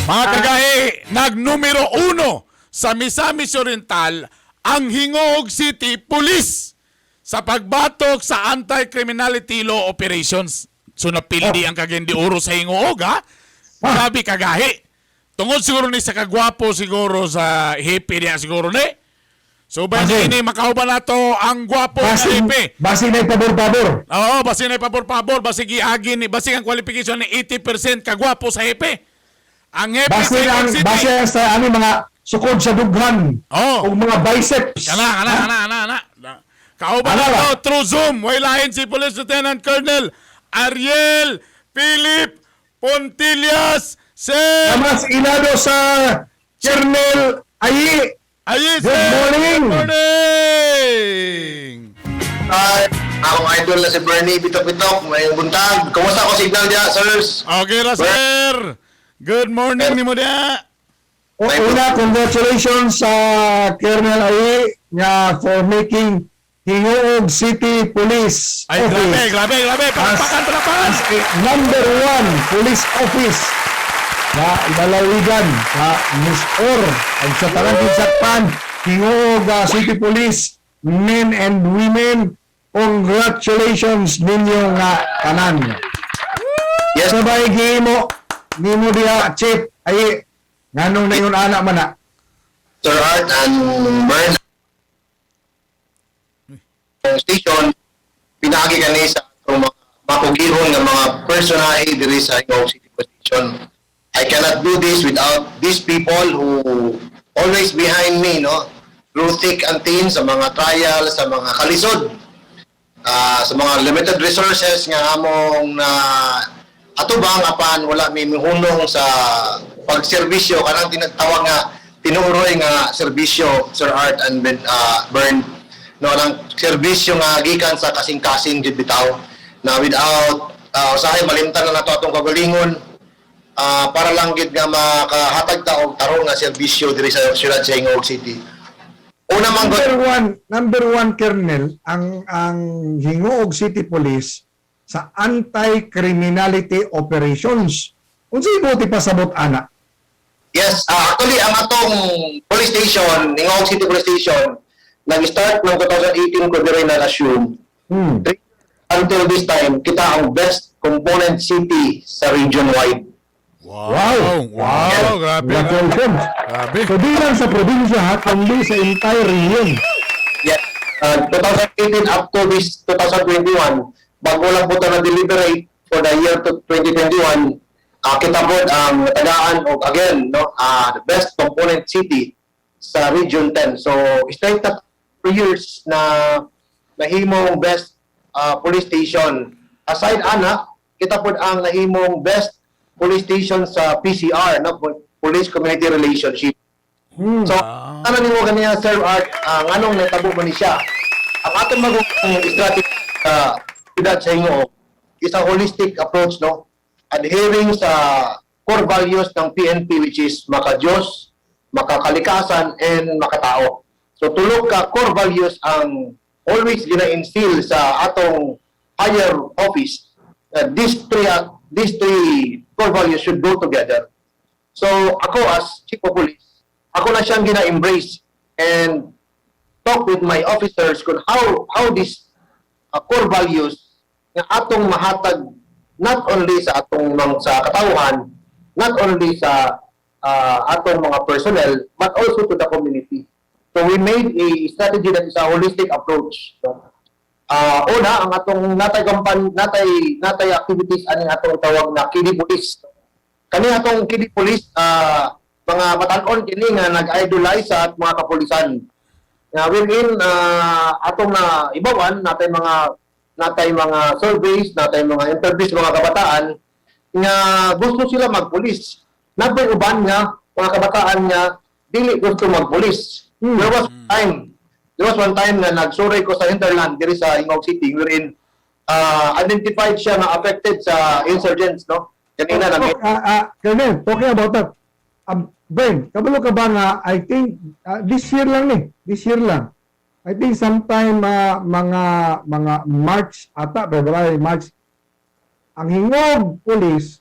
Mga kagahi, nagnumero uno sa Misamis Oriental ang Gingoog City Police sa pagbatok sa anti-criminality law operations. So napildi ang Cagayan de Oro sa Gingoog, ha? Grabe kagahi. Tungod siguro ni sa kagwapo siguro sa hepe niya siguro ni. So ba Basin. ini makauban nato ang gwapo nga Basin, hepe. basin ay pabor-pabor. Oo, basin ay pabor-pabor, basig giagi ni basig ang qualification ni 80% kagwapo sa hepe. Ang hepe sa Basin ang Gingoog City. basin ang sa aming mga sukod sa dughan Oo. o mga biceps. Kana, kana, kana, kana, kana. Kauban Ana ba? na to, through Zoom. Way lain si Police Lieutenant Colonel Ariel Philip Pontillas. Sir! Mas ilado sa Colonel Ayi. Ayi, Good sir! morning! Good morning! Hi, akong idol na si Bernie Bitok-Bitok. May buntag. Kumusta ko signal diya, sirs? Okay ra, sir! Good morning ni mo diya. O, una, congratulations sa Colonel Ayi nga for making Gingoog City Police Ay, grabe, Office grabe, grabe. Palakpakan, palakpakan. as a number one police office na lalawigan sa Misor ug sa tanang sakpan Gingoog City Police men and women, congratulations ninyo nga tanan. Yes, Sabay gihimo nimo diha, Chief, ay nganong nayon ana man na? Sir Art and Bern. Station, pinagi kani sa atong mga makugihon nga mga personahe diri sa Gingoog City Police Station. I cannot do this without these people who always behind me, no? Through thick and thin, sa mga trial, sa mga kalisod, sa mga limited resources nga among na atubang, apan wala mi mihunong sa pagserbisyo kanang tinatawag nga tinuroy nga serbisyo, Sir Art and Ben, Bern, no, ang serbisyo nga gikan sa kasing-kasing jud bitaw na without usahay malimtan na nato atong kagalingon para lang gid nga makahatag ta og tarong nga serbisyo diri sa siyudad sa Gingoog City. Una man gud. Number one, Colonel, ang Gingoog City Police sa anti-criminality operations. Unsay buot pasabot ana? Yes, actually ang atong police station, Gingoog City Police Station, nag-start noong 2018 ko diri na-assume. Until this time, kita ang best component city sa region-wide. Wow! Wow, grabe. Congratulations. Grabe. So di lang sa probinsya ha, kundi sa entire region. Yes. 2018 up to this 2021, bago lang po ito na-deliberate for the year to 2021, kita po ang tagaan og again, no, the best component city sa Region 10. So, straight na 3 years na nahimong best police station. Aside ana, kita po ang nahimong best police station sa PCR, no, Police Community Relationship. So, ano nimo ganiya, Sir Art, nganong natabo man ni siya? Ang atong magong strategy sa siyudad sa Gingoog is a holistic approach, no? Adhering sa core values ng PNP, which is maka-Diyos, makakalikasan, and makatao. So, tulo ka core values ang always gina-instill sa atong higher office. These three core values should go together. So ako as chief of police, ako na siyang gina-embrace and talk with my officers kung how this core values nga atong mahatag not only sa atong mga sa katawhan, not only sa atong mga personnel, but also to the community. So we made a strategy that is a holistic approach. So, una, ang atong natay kampan natay natay activities aning atong tawag na Kiddie Police. Kani atong Kiddie Police, mga batan-on kini nga nag-idolize sa at mga kapulisan. Nga wherein atong na ibawan natay mga surveys, natay mga interviews sa mga kabataan nga gusto sila magpulis. Napay uban nga mga kabataan nga dili gusto magpulis. There was one time nga nagsurvey ko sa hinterland diri sa Gingoog City wherein identified siya nga affected sa insurgents, no? Kanina na Colonel, talking about that, Ben, kabalo ka ba nga, I think, this year lang ni, this year lang. I think sometime mga March ata, February, March, ang Gingoog Police,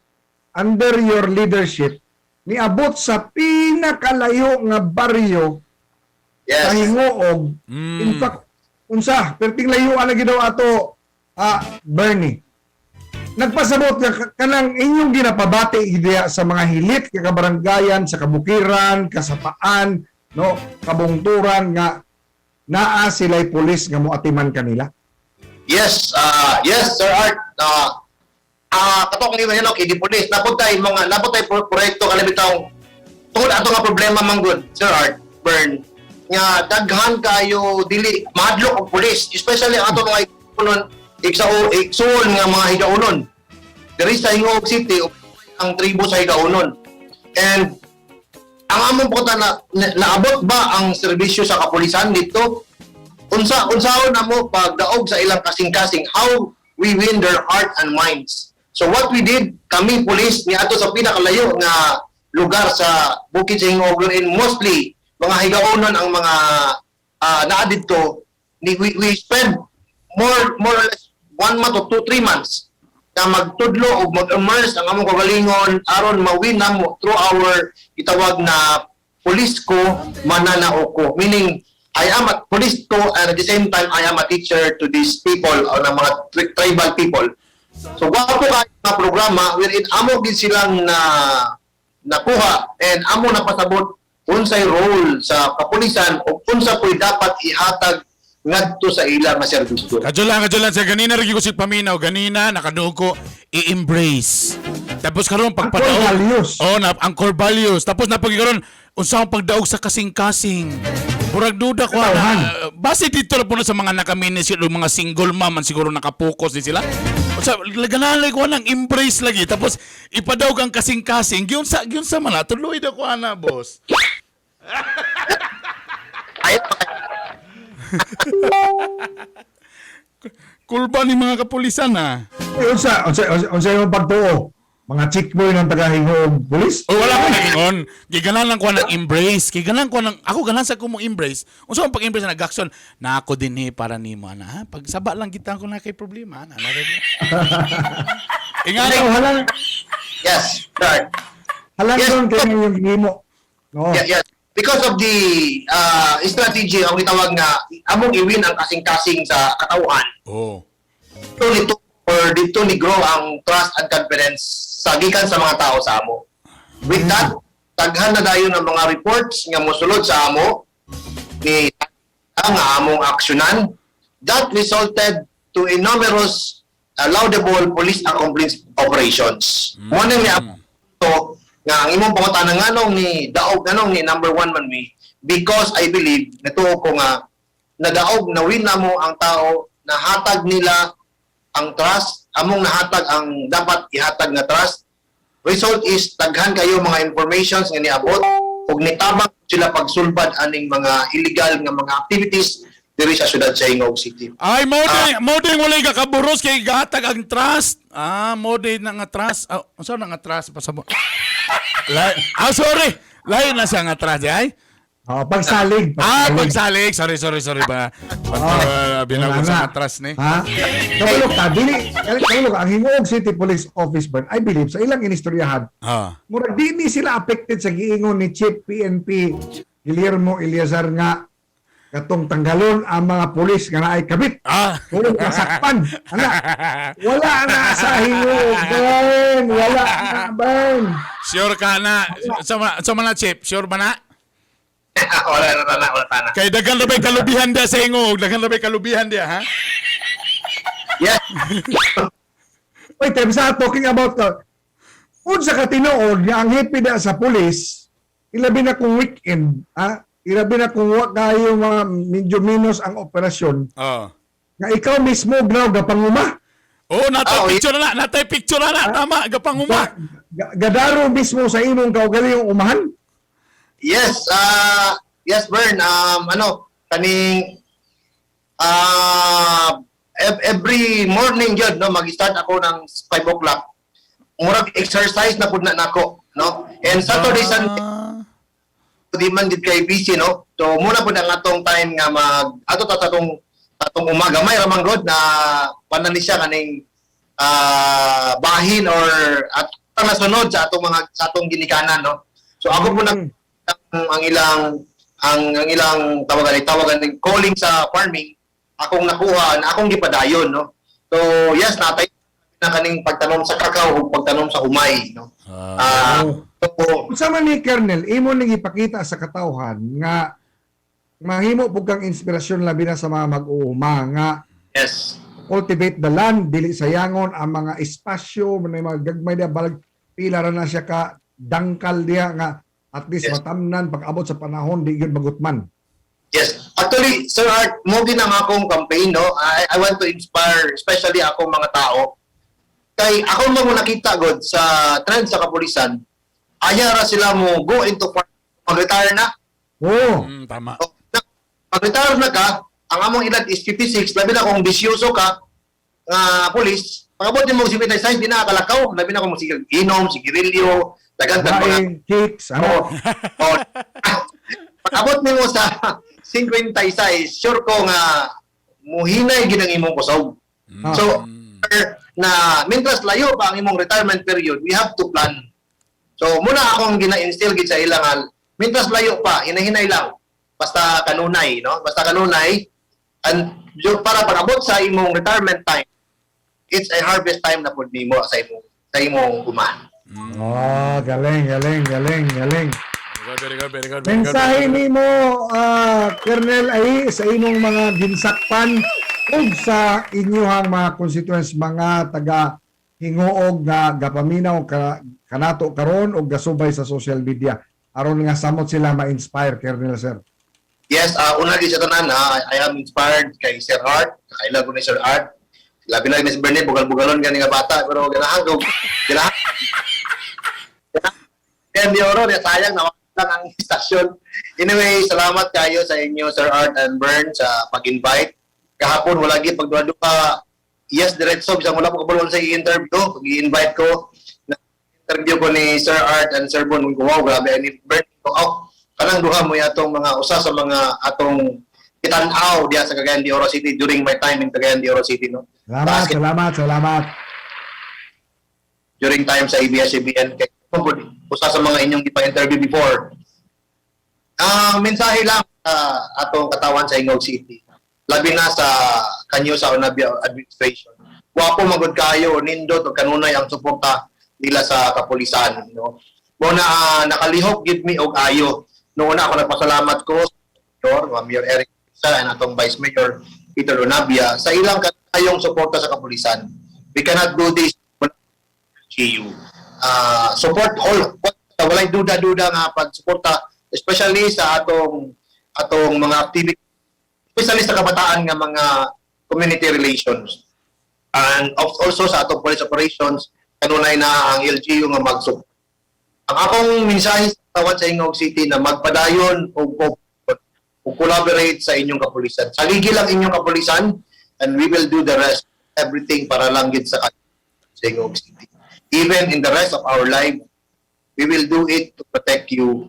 under your leadership, Niabot sa pinakalayo nga baryo sa Gingoog. In fact, unsa, perting layuan na gid daw ato, Bernie. Nagpasabot nga kanang inyong ginapabati diya sa mga hilit nga kabaranggayan sa kabukiran, kasapaan, no, kabungturan nga naa sila'y pulis nga moatiman kanila. Yes, Sir Art. Katong ni Manilo, kay di police, napod tay proyekto kalibitong tungod ato nga problema man gud, Sir Art, Bern, nga daghan kayo dili mahadlok og pulis, especially ang ato mga igsuon, igsuon nga mga higaunon. Diri sa Gingoog City ang tribo sa Higaunon. And ang among puta na naabot ba ang serbisyo sa kapulisan dito? Unsaon namo pagdaog sa ilang kasing-kasing, how we win their heart and minds? So what we did, kami police niadto sa pinakalayo nga lugar sa Bukid sa Gingoog and mostly mga higaonon ang mga naa didto ni we spend more or less one month or 2-3 months na magtudlo o mag-immerse ang among kagalingon aron mawin namo through our gitawag na "Police ko, mananao ko," meaning I am a police ko and at the same time I am a teacher to these people o ng mga tribal people. So gwapo kaayo nga programa wherein amo gid silang na nakuha and amo napasabot unsay role sa kapulisan o unsa po'y dapat ihatag ngadto sa ila nga serbisyo. Kadyo lang. Sa ganina rin ko si paminaw. Ganina, nakaduog ko, i-embrace. Tapos karon pagpadaog. Ang core values. Oh, na, ang core values. Tapos napag karon unsa ang pagdaog sa kasing-kasing. Murag duda ko Katawhan. na, base dito na po na sa mga nakaminis o mga single mom man siguro nakapokus din sila. Sa ganahan ko nang embrace lagi tapos ipadaog ang kasing-kasing. Giun sa man na, tuloy daw ko ana, boss. Ay, Kulba ni mga kapulisan ah. Eh, unsa imong pagtuo? Mga chick boy ng taga-Gingoog police? O wala ko nagingon. Giganahan lang ko ng embrace. Giganahan ko ng ako ganahan sa ko mo embrace. Unsa ang pag-embrace na nag-action na ako din eh para nimo ana ha. Pagsaba lang kita ko na kay problema ana. Ingana So, halang Yes, sir. Halang Yes. doon kay yung himo. No. Yeah, yes. Because of the strategy ang gitawag nga among iwin ang kasing-kasing sa katawhan. Dito nito or dito ni grow ang trust and confidence sa gikan sa mga tao sa amo. With that, daghan na dayon ng mga reports nga mosulod sa amo ni nga among aksyonan that resulted to a numerous laudable police accomplice operations. Mo na ni to nga ang imong pangutana nganong ni daog, nganong ni number one man mi, because I believe, natuo ko nga nadaog na win na mo ang tao, nahatag nila ang trust, among nahatag ang dapat ihatag nga trust. Result is daghan kayo mga informations nga niabot ug nitabang sila pagsulbad aning mga illegal nga mga activities diri sa syudad sa Gingoog City. Ay, mo din walay kakaburos kay gatag ang trust. Ah, mo din na nga trust. Ah, unsa na nga trust pasabo? Ah, sorry. Layo na siya nga trust, ay. Oh, pagsalig. Ah, pagsalig. Sorry, sorry, sorry ba. Oh, Binagod wala sa na. nga trust ni. Ha? Kabalo ka, dili, kabalo ka, ang Gingoog City Police Office, Bern, I believe, sa ilang inistoryahan, murag di ni sila affected sa giingon ni Chief PNP Guillermo Eleazar nga katong tanggalon ang mga pulis nga naay kabit. Kung kasakpan. Ana, wala na sa Gingoog, Bern. Wala na, Bern. Sure ka na. Sa mga Chief, sure ba na? Wala na tana, wala tana. Kay daghan na ba'y kalubihan dia sa Gingoog? Daghan na ba'y kalubihan dia, ha? Yes. Wait, time sa talking about unsa ka tinuod nga ang hepe na sa pulis, ilabi na kung weekend, ha? Ilabi na kung wa kayo mga medyo minus ang operasyon, nga ikaw mismo graw gapanguma. Oh, natay picture na, natay picture na, tama, gapanguma. Gadaro mismo sa imong kaugalingong umahan. Yes, Bern. Ano, kaning every morning yun, no, mag-start ako ng 5 o'clock. Murag exercise na pud na nako, no? And Saturday, Sunday, di man gid kay busy, no? So muna pud ang atong time nga mag ato ta sa atong umaga may ramang god na panan ni siya kaning bahin or at nasunod sa atong mga sa atong ginikanan, no? So ako po na ang ilang tawagan ng calling sa farming akong nakuha na akong gipadayon, no. So yes, natay na kaning pagtanom sa kakao ug pagtanom sa humay, no. So, Unsa man ni, Colonel, imo ning ipakita sa katawhan nga mahimo pud kang inspirasyon, labi na sa mga mag-uuma nga cultivate the land, dili sayangon ang mga espasyo, may mga gagmay diha, balag pila ra na siya ka dangkal diha nga at least matamnan pag abot sa panahon, di gyud magutman. Yes. Actually, Sir Art, mo gid ang akong campaign, no? I want to inspire especially akong mga tao. Kay ako mo nakita god sa trend sa kapulisan, aya ra sila mo go into farm pag-retire na. Oh, Tama. So, pag-retire na ka, ang among edad is 56, labi na kung bisyoso ka nga pulis, pag-abot nimo og 56, di na kalakaw, labi na kung sige inom, sigarilyo, dagan kag mga baing, kicks, ano? Oo. Pag-abot nimo sa 56, sure ko nga muhinay gid ang imong kusog. So, na mientras layo pa ang imong retirement period, we have to plan. So, muna akong gina-instill gid sa ilang, mientras layo pa, hinahinay lang. Basta kanunay, no? Basta kanunay and para pag-abot sa imong retirement time, it's a harvest time na pud nimo sa imong uma. Oh, galing, galing, galing, galing. Very good, very good, very good, very good. Mensahe nimo, Colonel, ay sa imong mga ginsakpan ug sa inyuhang mga constituents, mga taga Gingoog nga gapaminaw ka kanato karon og gasubay sa social media aron nga samot sila ma-inspire, Colonel sir. Yes, una gid sa tanan, I am inspired kay Sir Art, kaila ko ni Sir Art. Labi na ni si Bernie, bugal-bugalon gani nga bata, pero ganahan ko. Ganahan. Kaya di oro, di sayang na lang ang istasyon. Anyway, salamat kayo sa inyo, Sir Art and Bern, sa pag-invite. Kahapon, wala gi pagduha-duha. Yes, diretso, bisang wala po kabalo sa i-interview. Pag-i-invite ko, na interview ko ni Sir Art and Sir Bon, wow, grabe, ni Bern, oh, kanang duha mo atong mga usa sa mga atong kitan-aw diya sa Cagayan de Oro City during my time in Cagayan de Oro City, no. Salamat, Basket salamat, salamat. During time sa ABS-CBN kay usa sa mga inyong ipa-interview before. Ang mensahe lang sa atong katawan sa Gingoog City. Labi na sa kanyo sa Unabia administration. Wapo magud kayo, nindot og kanunay ang suporta nila sa kapulisan, no. Mo na nakalihok gid mi og ayo. Noon ako nagpasalamat ko sa Mayor, Mayor Eric sa and atong Vice Mayor Peter Unabia sa ilang kayong suporta sa kapulisan. We cannot do this GU. Support all. Walay duda-duda nga pagsuporta, especially sa atong mga activity, especially sa kabataan nga mga community relations. And also sa atong police operations, kanunay na ang LGU nga mag-support. Ang akong mensahe sa tawan sa Gingoog City na magpadayon o collaborate sa inyong kapulisan. Saligi lang inyong kapulisan and we will do the rest, everything para lang gid sa Gingoog City. Even in the rest of our life, we will do it to protect you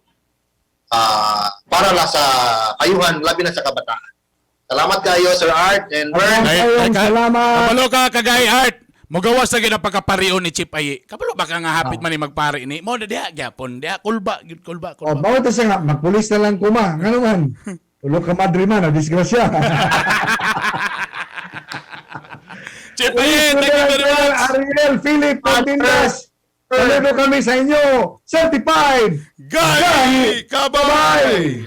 para lang sa kayuhan, labi na sa kabataan. Salamat kayo, Sir Art and Bern. Ayun, salamat. Kabalo ka, Kagay Art. Mugawas na gid ang pagkaparion ni Chief Ayi. Kabalo ba ka nga hapit man ni magpari ni? Mo na diha gyapon, diha kulba, gyud kulba, Oh, kulba. bawat sa nga magpulis na lang kuma. Ngano man? Tulo ka madre man, na disgrasya. Chief Ayi, thank you very much. Ariel Philip Martinez. Saludo kami sa inyo. Certified Gay Kabay!